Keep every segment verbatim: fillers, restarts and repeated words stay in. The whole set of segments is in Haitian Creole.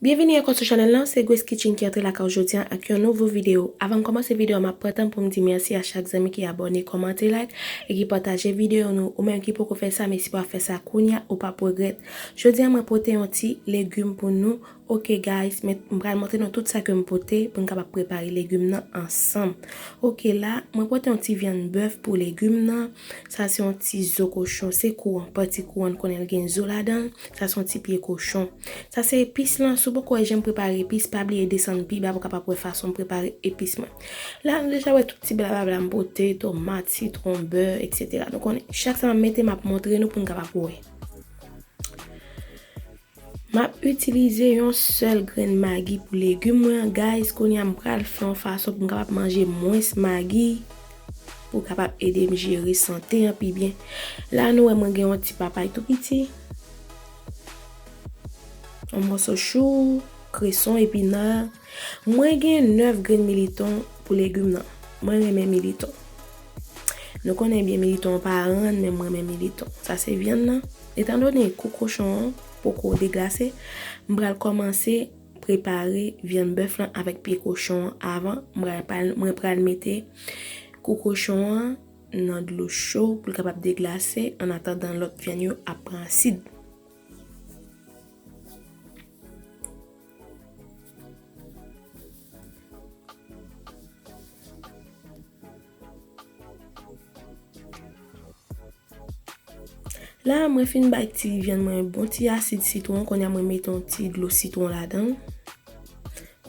Byenvini ankò sou chanèl lan, se Grace Kitchen ki antre lakay ou jodi a ak yon nouvo videyo. Avan m kòmanse videyo a, m ap pran tan pou m di mèsi a chak zanmi ki abòne, kòmante, like, e ki pataje videyo nou. Ou menm ki poko fè sa, men si w ap fè sa kounye a, ou p ap regrèt. Jodi a, mwen pote yon ti legim pou nou. Ok, guys, men m pral montre nou tout sa ke m pote pou n kapab prepare legim nan ansanm. Ok, la, mwen pote yon ti vyann bèf pou legim nan. Sa se yon ti zo kochon, se kou an, pati kou an, n konnen l gen zo ladan l. Sa se yon ti pye kochon. Sa se epis lan. Si w poko wè jan m prepare epis, pa bliye desann pi ba pou w kapab wè fason m prepare epis mwen. La, nou deja wè tout ti blablabla m pote, tomat, sitwon, bè, etsetera. Nou konnen, chak sa m ap mete, m ap montre nou pou n kapab wè. M ap itilize yon sèl grenn magi pou legim mwen an, guys. Kounye a, m pral fè yon fason pou m kapab manje mwens magi, pou kapab ede m jere sante an pi byen. La, nou wè mwen gen yon ti papay tou piti, yon mòso chou, kreson, epina. Mwen gen nèf grenn militon pou legim nan. Mwen renmen militon. Nou konnen byen militon pa rann, men mwen renmen militon. Sa se vyann nan. Etandone kou kochon an poko deglase, m pral kòmanse prepare vyann bèf lan avèk pye kochon an avan. Mwen pral, mwen pral mete kou kochon an nan dlo cho pou l kapab deglase, annatandan lòt vyann yo ap pran asid. La, mwen fin bay ti vyann mwen bon ti asid sitwon. Kounye a, mwen mete yon ti dlo sitwon ladan l.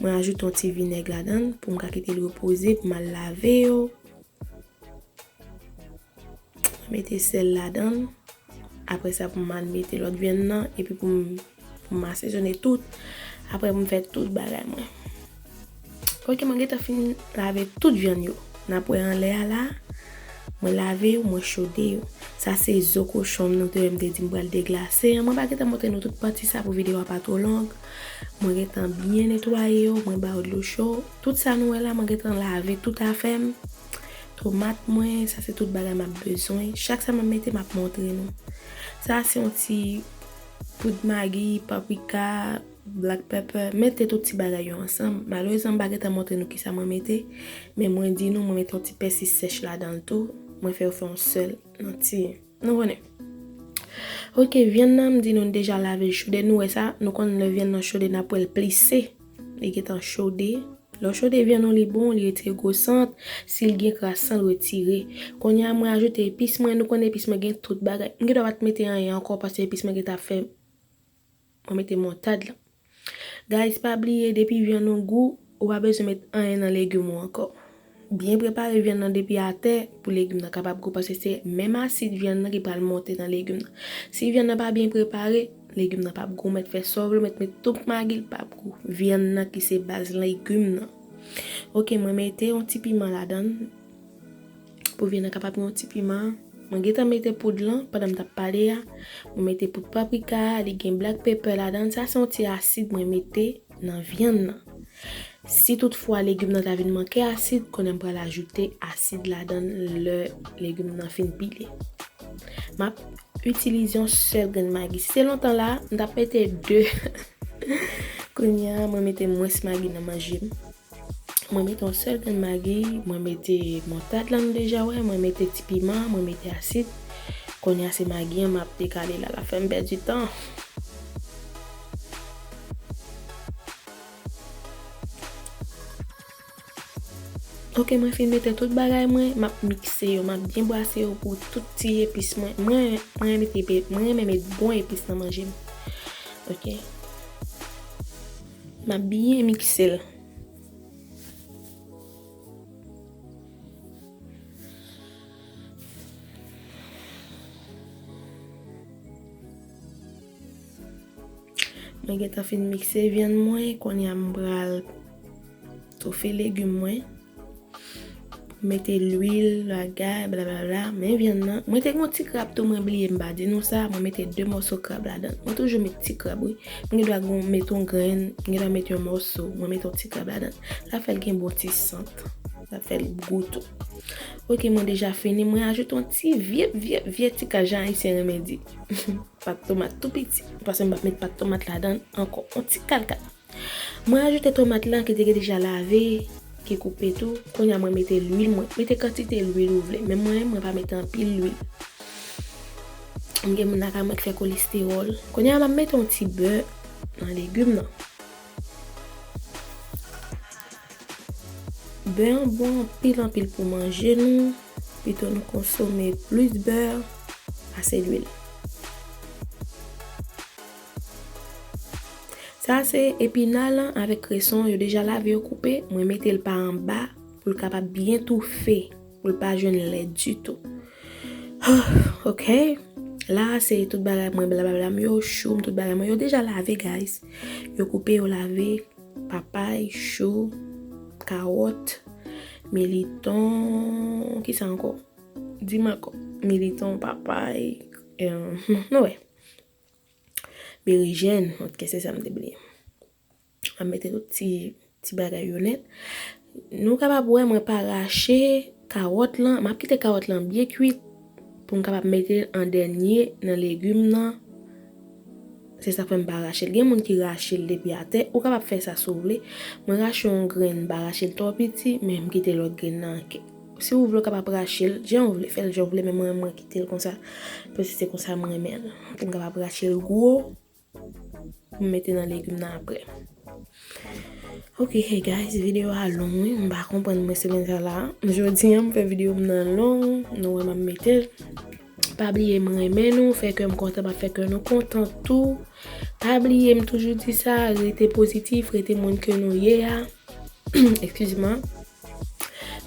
Mwen ajoute yon ti vinèg ladan l pou m ka kite l repoze, pou m al lave yo. Mwen mete sèl ladan l. Apre sa, pou m al mete lòt vyann nan, epi pou m, pou m asezone tout. Apre, pou m fè tout bagay mwen. Ok, mwen gentan fin lave tout vyann yo. N ap wè anlè a la. Mwen lave yo, mwen chode yo. Sa se zo kochon m nou te wè m te di m pral deglase an. Mwen pa gentan montre nou tout pati sa pou videyo a pa twò long. Mwen gentan byen netwaye yo, mwen ba yo dlo cho. Tout sa nou wè la, mwen gentan lave tout afè m. Tomat mwen, sa se tout bagay m ap bezwen. Chak sa m ap mete, m ap montre nou. Sa se yon ti poud magi, paprika, black pepper. Mete tout ti bagay yo ansanm. Malerezman, m pa gentan montre nou kisa mwen mete. Men mwen di nou, mwen mete yon ti pèsi sèch ladan l tou. Mwen fè yo fè yon sèl nan ti. Nou konnen. Ok, vyann nan, m di nou, n deja lave l chode. Nou wè sa, nou konn lè vyann nan chode, n ap wè l plise. Li gentan chode. Lè w chode vyann ou, li bon, li retire gwo sant. Si l gen kras san, l retire. Kounye a, mwen ajoute epis mwen. Nou konnen epis mwen gen tout bagay. M gen dwa pa t mete anyen ankò paske epis mwen gentan ap fè. Mwen mete montad lan. Guys, pa bliye, depi vyann ou gou, ou pa bezwen met anyen nan legim ou ankò. Byen prepare vyann nan depi atè pou legim nan kapab gou, paske se menm asid vyann nan ki pral monte nan legim nan. Si vyann nan pa byen prepare, legim nan p ap gou. Ou mèt fè sa w vle, ou mèt met tout magi, l p ap gou. Vyann nan ki se baz legim nan. Ok, mwen mete yon ti piman ladan l. Pou vyann nan kapab gen yon ti piman. Mwen gentan mete poud lan pandan m t ap pale a. Mwen mete poud paprika, li gen black pepper ladan l. Sa se yon ti asid mwen mete nan vyann nan. Si toutfwa legim nan ta vin manke asid, konnen m pral ajoute asid ladan l lè legim nan fin pile. M ap itilize yon sèl grenn magi. Si se lontan la, m t ap mete de. Kounye a, mwen mete mwens magi nan manje m. Mwen mete yon sèl grenn magi, mwen mete montad lan nou deja wè, mwen mete ti piman, mwen mete asid. Kounye a se magi an m ap dekale la, l ap fè m pèdi tan. Ok, mwen fin mete tout bagay mwen, m ap mikse yo, m ap byen brase yo pou tout ti epis mwen. Mwen, mwen mete pe-, mwen renmen met bon epis nan manje m. Ok. M ap byen mikse l. Mwen gentan fin mikse vyann mwen, kounye a m pral toufe legim mwen. Mete lwil, lagay, blablabla. Men vyann nan, mwen te gen yon ti krab tou, mwen bliye m pa di nou sa, mwen mete de mòso krab ladan l. Mwen toujou met ti krab, wi. Mwen gen dwa gon, met yon grenn, mwen gen dwa met yon mòso, mwen met yon ti krab ladan l. Sa fè l gen bon ti sant. Sa fè l gou tou. Ok, mwen deja fini. Mwen ajoute yon ti vye, vye, vye ti kal jan ayisyen renmen di. Pat tomat tou piti. Paske m p ap met pat tomat ladan l ankò. Yon ti kal kal. Mwen ajoute tomat lan ki te gen deja lave, ki koupe tou. Kounye a mwen mete lwil, mwen mete kantite lwil ou vle. Men mwen, mwen pa mete anpil lwil. M gen moun lakay mwen ki fè kolestewòl. Kounye a m ap mete yon ti bè nan legim nan. Bè an bon anpil anpil pou manje nou. Pito nou konsome plis bè pase lwil. Sa se epina lan avèk kreson, yo deja lave, yo koupe. Mwen mete l pa anba pou l kapab byen toufe, pou l pa jwenn lè ditou. Ok. La se tout bagay mwen, blablabla m yo, chou m, tout bagay mwen yo deja lave, guys. Yo koupe, yo lave, papay, chou, kawòt, militon, kisa ankò? Di m ankò. Militon, papay, eh, nou wè. Berejèn, ok, se sa m te bliye. M ap mete tout ti, ti bagay yo nèt. Nou kapab wè mwen pa rache kawòt lan. M ap kite kawòt lan byen kwit pou m kapab mete l an dènye nan legim nan. Se sa k fè m pa rache l. Gen moun ki rache l depi atè. Ou kapab fè sa si w vle. Mwen rache yon grenn, m pa rache l twò piti, men m kite lòt grenn nan. Si w vle, w kapab rache l jan w vle, fè l jan w vle, men mwen, mwen kite l konsa. Paske se konsa mwen renmen l. Pou m kapab rache l gwo, pou m mete nan legim nan apre. Ok, hey guys, videyo a long, wi. M pa konprann mwen semèn sa la. Jodi a, m fè videyo m nan long. Nou wè m ap mete l. Pa bliye, m renmen nou, fè kè m kontan, m ap fè kè nou kontan tou. Pa bliye, m toujou di sa, rete pozitif, rete moun ke nou ye a. Excuse-moi.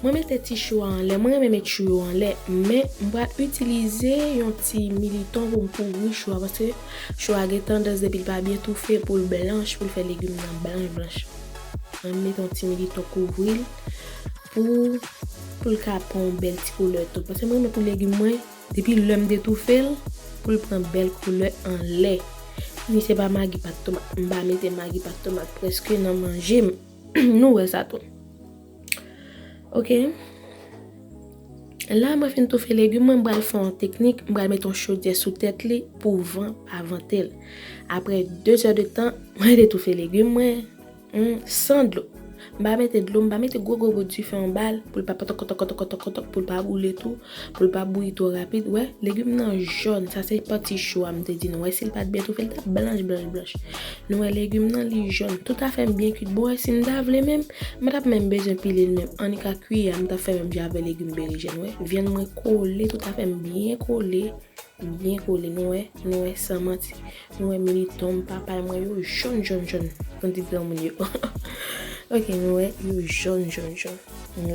Mwen mete ti chou a anlè, mwen renmen met chou yo anlè, men m pral itilize yon ti militon pou m kouvri chou a, paske chou a gen tandans depi l pa byen toufe pou l blanch, pou l fè legim nan blanch blanch. Mwen mete yon ti militon kouvri l pou, pou l ka pran yon bèl ti koulè tou. Paske mwen renmen pou legim mwen, depi lè m detoufe l, pou l pran bèl koulè anlè. Ni se pa magi pat tomat, m pa mete magi pat tomat prèske nan manje m. Nou wè sa tou. Ok. La, mwen fin toufe legim mwen, m pral fè yon teknik, m pral mete yon chodyè sou tèt li pou van pa vante l. Apre de zè de tan, mwen detoufe legim mwen, hmm, san dlo. M pa mete dlo, m pa mete gwo gwo bout dife anba l, pou l pa pòtòk, pòtòk, pòtòk, pòtòk, pòtòk, pou l pa boule tou, pou l pa bouyi twò rapid. Wè, legim nan jòn, sa se pati cho a m te di nou. Wè, si l pa t byen toufe, l t ap blanch, blanch, blanch. Nou wè, legim nan, li jòn. Tout afè m byen kwit. Bon, wè, si m ta vle menm, m pa t ap menm bezwen pile l menm. Annik ak kiyè a, m t ap fè menm jan avè legim berejèn. Wè, vyann mwen kole, tout afè m byen kole. Byen kole, nou wè, nou wè, san manti. Nou wè, militon, papay mwen yo jòn, jòn, jòn. Kon di granmoun yo. Ok, nou wè, yo jòn, jòn, jòn.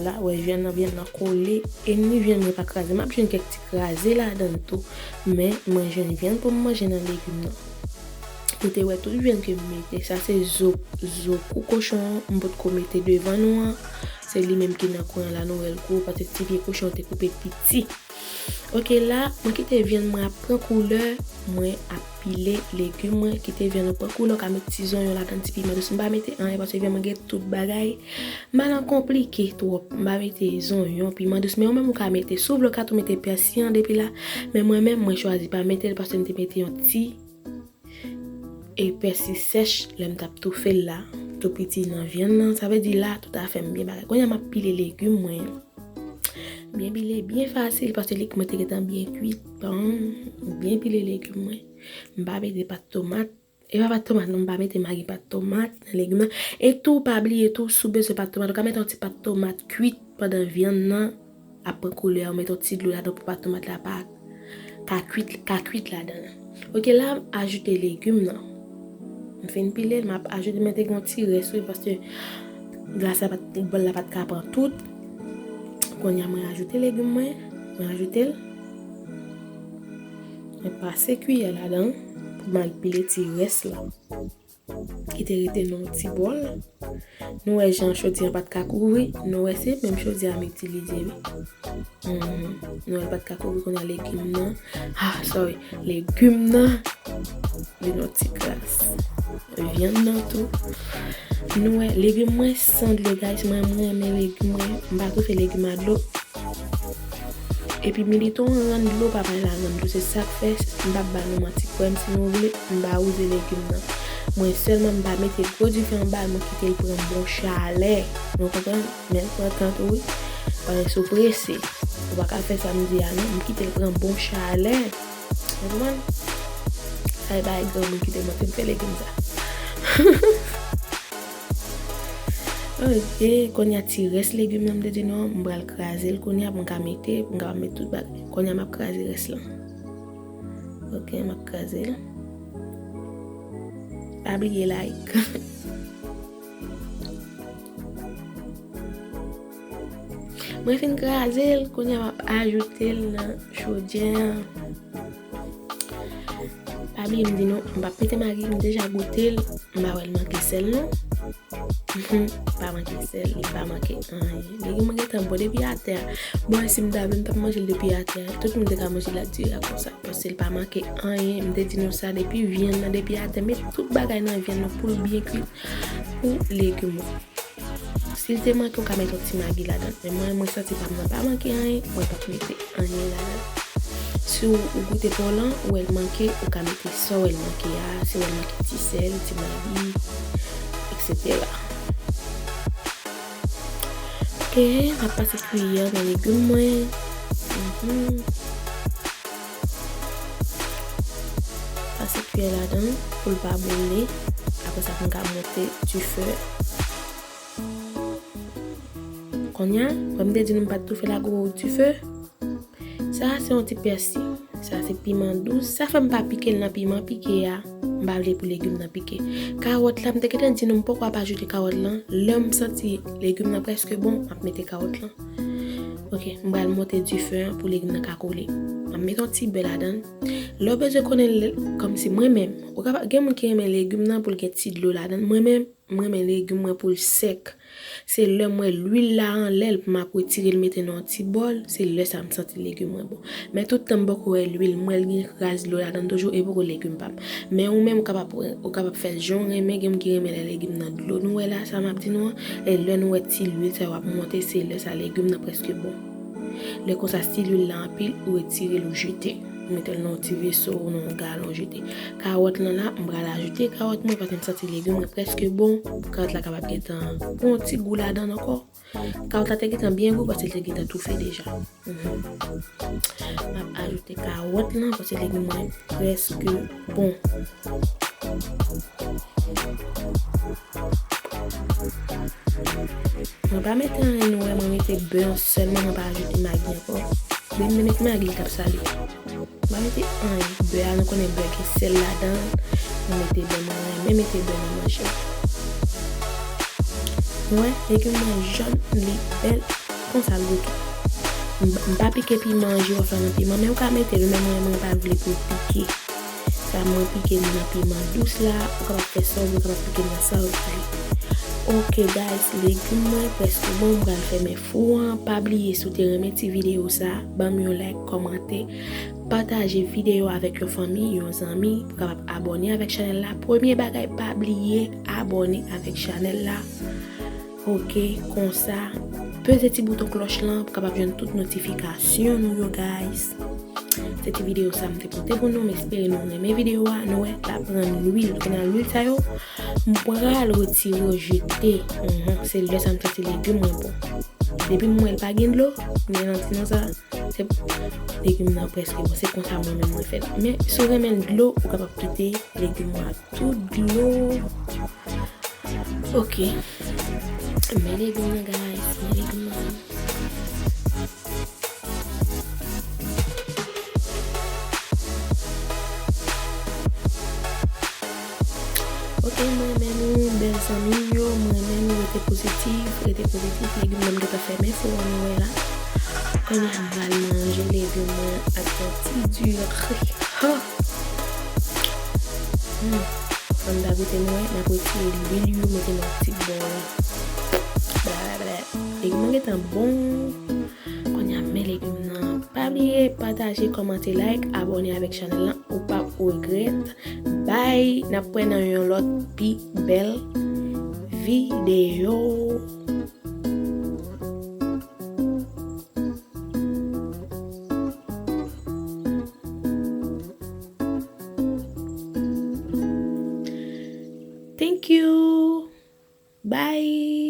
La, wè, vyann nan, vyann nan kole. E ni vyann mwen pa kraze. M ap jwenn kèk ti kraze ladan l tou. Men, mwen jwenn vyann pou m manje nan legim nan. Ou te wè tout vyann ke m mete. Sa se zo, zo kou kochon an. M potko mete devan nou an. Se li menm ki nan kwen an la, nou wè l gwo. Paske ti pye kochon an te koupe piti. Ok, la, mwen kite vyann mwen ap pran koulè, mwen ap pile legim mwen, kite vyann ou pran koulè, ou ka met ti zonyon ladan, ti piman dous. M pa mete anyen paske vyann mwen gen tout bagay. M pa nan konplike twòp. M pa mete zonyon, piman dous, men ou menm ou ka mete. Si w vle, ou ka tou mete pèsi an depi la, men mwen menm, mwen chwazi pa mete l paske m te mete yon ti e pèsi sèch lè m t ap toufe l la, tou piti nan vyann nan. Sa vle di la, tout afè m byen bagay. Kounye a m ap pile legim mwen. Byen pile, byen fasil, paske legim mwen te gentan byen kwit. Bon, byen pile legim mwen. M pa mete pat tomat. E pa pat tomat, non, m pa mete magi pat tomat nan legim nan. E tou, pa bliye tou, si w bezwen pat tomat, ou ka mete yon ti pat tomat kwit pandan vyann nan ap pran koulè a, ou mete yon ti dlo ladan pou pat tomat la pa ka kwit, ka kwit ladan l. Ok, la, m ajoute legim nan. M fin pile l, m ap ajoute, men te gen yon ti rès, wi, paske glas la pa t, bòl la pa t ka pran tout. Kounye a, mwen ajoute legim mwen, mwen ajoute l. Mwen pase kiyè ladan l pou m al pile ti rès la ki te rete nan yon ti bòl. Nou wè jan chodyè an pa t ka kouvri. Nou wè se menm chodyè a m itilize, wi. Mhm. Nou wè l pa t ka kouvri, kounye a legim nan. Ah, sorry. Legim nan. Vin yon ti kras. Vyann nan tou. Nou wè, legim mwen san dlo, guys. Mwen, mwen renmen legim mwen. M pa toufe legim a dlo. Epi militon an rann dlo, papay la rann dlo. Se sa k fè, m p ap ba nou manti. Kwè m si nou vle, m pa wouze legim nan. Mwen sèlman m pa mete gwo dife anba l, mwen kite l pran bon chalè. Nou konprann? Men l pran tan tou wi. Paske si w prese, ou pa ka fè sa m di a non, m kite l pran bon chalè. Ou konprann? Sa e bagay granmoun ki te montre m fè legim sa. Ok, kounye a ti rès legim nan m te di nou an, m pral kraze l kounye a pou m ka mete, pou m kapab met tout bagay. Kounye a m ap kraze rès lan. Ok, m ap kraze l. Pa bliye like. Mwen fin kraze l, kounye a m ap ajoute l nan chodyè a. Pa bliye m di nou, m p ap mete magi, m deja goute l, m pa wè l manke sèl non. Pa manke sèl, li pa manke anyen. Legim mwen gentan bon depi atè a. Bon, si m ta vle, m t ap manje l depi atè a. Tout moun te ka manje l ak diri a konsa. Paske l pa manke anyen. M te di nou sa depi vyann nan, depi atè. Met tout bagay nan vyann nan pou l byen kuit pou legim ou. Si l te manke, ou ka mete yon ti magi ladan l. Men mwen, mwen santi pa m nan pa manke anyen, mwen p ap mete anyen ladan l. Si w, ou goute pa w lan, ou wè l manke, ou ka mete sa w wè l manke a, si w wè l manke ti sèl, ti magi, et cetera. Ok, m ap pase kiyè nan legim mwen. Mhm. Pase kiyè ladan l pou l pa boule. Apre sa, pou m ka monte dife. Kounye a, wè m te di nou m pa t toufe l ak gwo dife. Sa a se yon ti pèsi. Sa a se piman dous. Sa fè m pa pike l nan piman pike a. M pa vle pou legim nan pike. Kawòt la, m te gentan di nou m poko ap ajoute kawòt lan. Lè m santi legim nan prèske bon, m ap mete kawòt lan. Ok, m pral monte dife an pou legim nan ka koule. M ap mete yon ti bè ladan l. Lè w bezwen konnen l, kòmsi mwen menm, ou kapab, gen moun ki renmen legim nan pou l gen ti dlo ladan l. Mwen menm, m renmen legim mwen pou l sèk. Se lè m wè lwil la anlè l, m ap retire l mete nan yon ti bòl, se lè sa a m santi legim mwen bon. Men tout tan m poko wè lwil, m wè l gen kras dlo ladan l toujou, e poko legim pa m. Men ou menm ou kapab, ou kapab fè l jan w renmen, gen moun ki renmen lè legim nan dlo. Nou wè la, sa m ap di nou an, e lè nou wè ti lwil sa yo ap monte, se lè sa legim nan prèske bon. Lè konsa, si lwil la anpil, ou retire l, ou jete. Ou mete l nan yon ti veso ou nan yon galon, jete. Kawòt lan la, m pral ajoute kawòt mwen, paske m santi legim mwen prèske bon. Kawòt la kapab gentan pran yon ti gou ladan l ankò. Kawòt la te gentan byen gou, paske l te gentan toufe deja. Mhm. M ap ajoute kawòt lan, paske legim mwen prèske bon. Mwen pa mete anyen, nou wè, mwen mete bè an sèlman, mwen pa ajoute magi ankò. Lè m te met magi, li t ap sale. Mwen pa mete anyen. Bè a, nou konnen bè gen sèl ladan l. Mwen mete bè, mwen renmen mete bè nan manje. Nou wè, legim mwen jòn, li bèl, konsa l goumen. M, m pa pike piman, jiròf la nan piman, men ou ka mete l, men mwen, mwen pa vle pou l pike. Sa mwen pike li nan piman dous la, ou kapab fè sa w vle, ou kapab pike l nan sa w vle. Ok guys, legim mwen prèske bon, m pral fèmen fou an. Pa bliye, si w te renmen ti videyo sa, ban m yon like, kòmante, pataje videyo avèk yon fanmi, yon zanmi, pou kapab abòne avèk chanèl la. Premye bagay, pa bliye abòne avèk chanèl la. Ok, konsa, peze ti bouton klòch lan pou kapab jwenn tout notifikasyon nou yo, guys. Se ti videyo sa m te pote pou nou, m espere nou renmen videyo a. Nou wè, l ap pran lwil. Kounye a lwil sa yo, m pral retire yo jete. Mhm, se lè sa m santi legim mwen bon. Depi m wè l pa gen dlo, men nan ti non sa, se legim nan prèske bon. Se konsa mwen menm mwen fè l. Men si w renmen l dlo, ou kapab kite legim nan ak tout dlo. Ok. Men legim nan, guys. Men legim nan. Ok, mwen renmen nou, bèl zanmi m yo. Mwen renmen nou, rete pozitif, rete pozitif. Legim nan m gentan fèmen fou an, nou wè la. Kounye a m pral manje legim mwen ak yon ti diri. Ha! Hmm. Fò m ta goute, nou wè, m ap retire lwil yo, mete nan ti bòl. Bla, bla, bla. Legim nan gentan bon. Kounye a, men legim nan. Pa bliye pataje, kòmante, like, abòne avèk chanèl lan. Ou p ap regrèt. Bye. N ap wè nan yon lòt pi bèl videyo. Bye!